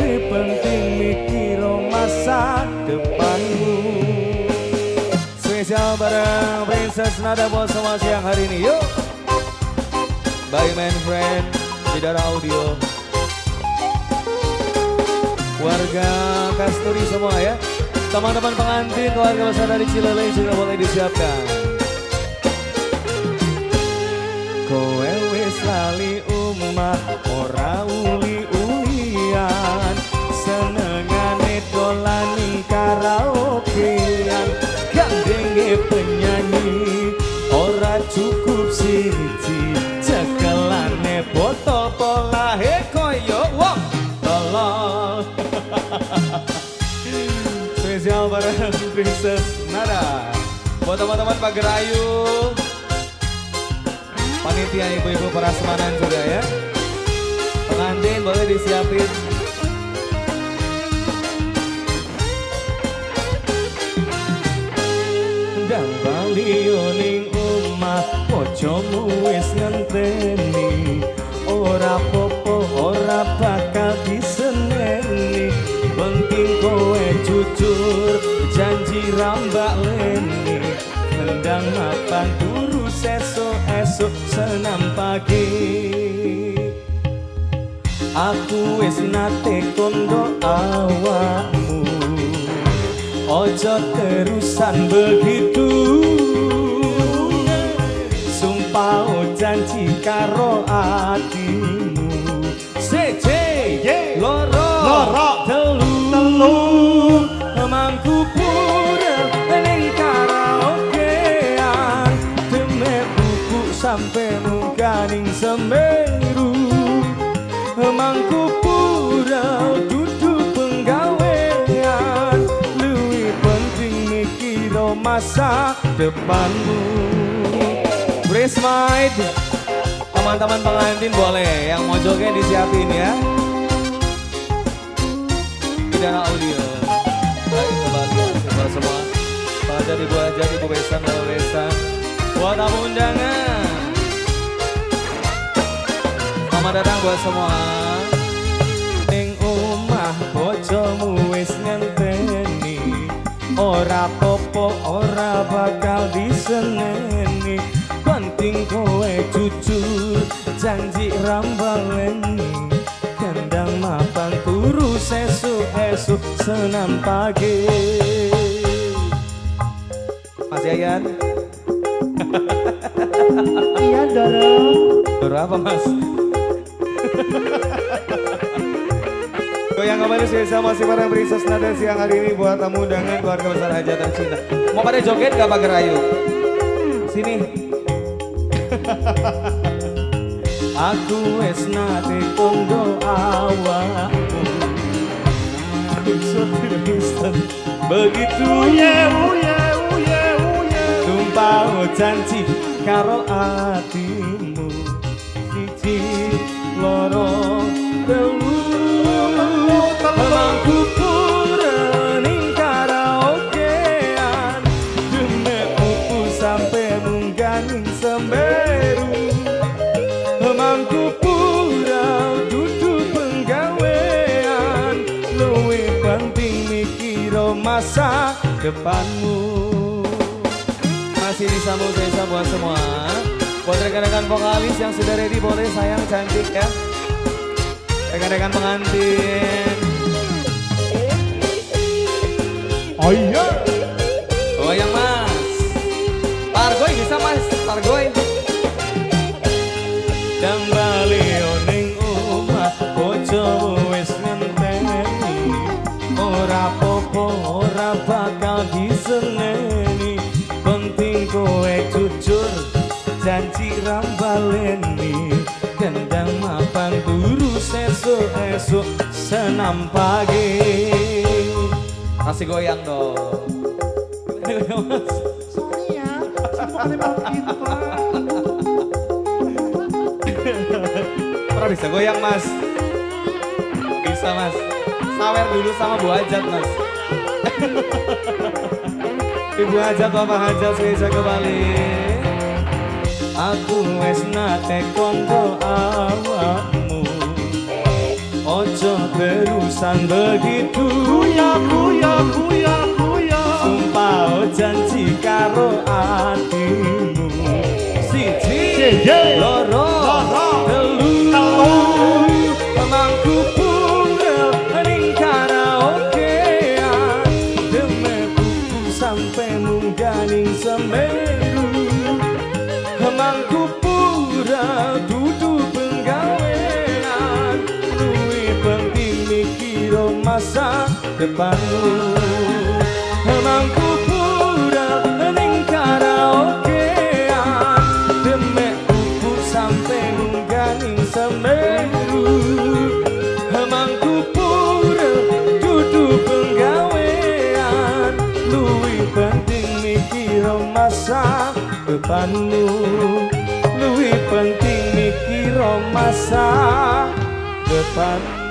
Luwih penting mikiro masa depanmu. Spesial bareng Princess Nada buat semua siang hari ini. Yuk. Bye man friend, Bidara Audio. Warga Kasturi semua ya. Teman-teman pengantin, keluarga besar dari Cilele juga boleh disiapkan. Kowe wis lali omah ora uli-ulian, senengane dolan ning karaokean, gandenge penyanyi ora cukup siji, cekelane botol polahe koyo wong tolol. Spesial bareng Princess Nada. Buat teman-teman Pagerayu, panitia ibu-ibu prasmanan juga ya. Pengantin boleh disiapin. Ndang bali ning omah, bojomu wis ngenteni. Ora popo ora bakal diseneni. Penting kowe jujur janji rambak leni. Nendang mapan turu sesuk senam pagi. Aku wis nate kondo awakmu, ojo terusan begitu. Sumpah janji karo atimu. Siji, loro, loro, telu, telu, mangku pura ning karaokean, deme buku sampe mungkaning Semeru. Mangku pura dudu penggawean, luwih penting mikiro masa depanmu. Bridesmaid, teman-teman pengantin boleh yang mau joget disiapin ya. Bidara Audio. Baik, kembali buat semua. Pak Hajar, Ibu Hajar, Ibu Besan, Bapak Besan. Buat tamu undangan. Selamat datang buat semua. Ning omah bojomu wis ngenteni, ora popo ora bakal diseneni. Penting kowe jujur janji rambaleni. Kendang mapan turu sesuk senam pagi. Mas Yayan. Iya Doro. Doro apa Mas? Goyang kembali spesial masih bareng Princess Nada siang hari ini buat tamu undangan keluarga besar hajatan cinta. Mau pada joget gak Pak Gerayu? Sini. Aku wis nate kondo awakmu, begitu tumpah janji karo atimu. Siji, loro, telu, mangku pura ning karaokean, deme pupu sampe munggah ning Semeru. Mangku pura dudu penggawean, luwih penting mikiro masa depanmu. Masih disambung saya buat semua. Buat rekan-rekan vokalis yang sudah ready boleh sayang cantik ya. Rekan-rekan pengantin. Oh iya. Goyang Mas. Pargoy bisa Mas, pargoy. Dang bali ning omah bojomu wis ngenteni, ora popo ora bakal diseneni. Penting kowe jujur janji rambaleni. Kendang mapan turu sesuk senam pagi. Kasih goyang dong. Sorry ya, saya mau kita. Pernah bisa goyang Mas? Bisa Mas. Sawer dulu sama Bu Hajat Mas. Ibu Hajat, Bapak Hajat, saya kembali. Aku wis nate kondo awakmu, Ojo terusan begitu. Kuya kuya kuya kuya. Sumpah janji karo atimu. Siji, loro, telu, Telu. Mangku purel ning karaokean. Deme pupu sampe munggah ning Semeru. Mangku purel dudu penggawean. Luwih penting mikiro masa depanmu. Mangku purel ning karaokean. Deme pupu sampe munggah ning Semeru. Mangku purel dudu penggawean. Luwih penting mikiro masa depanmu. Luwih penting mikiro masa depanmu.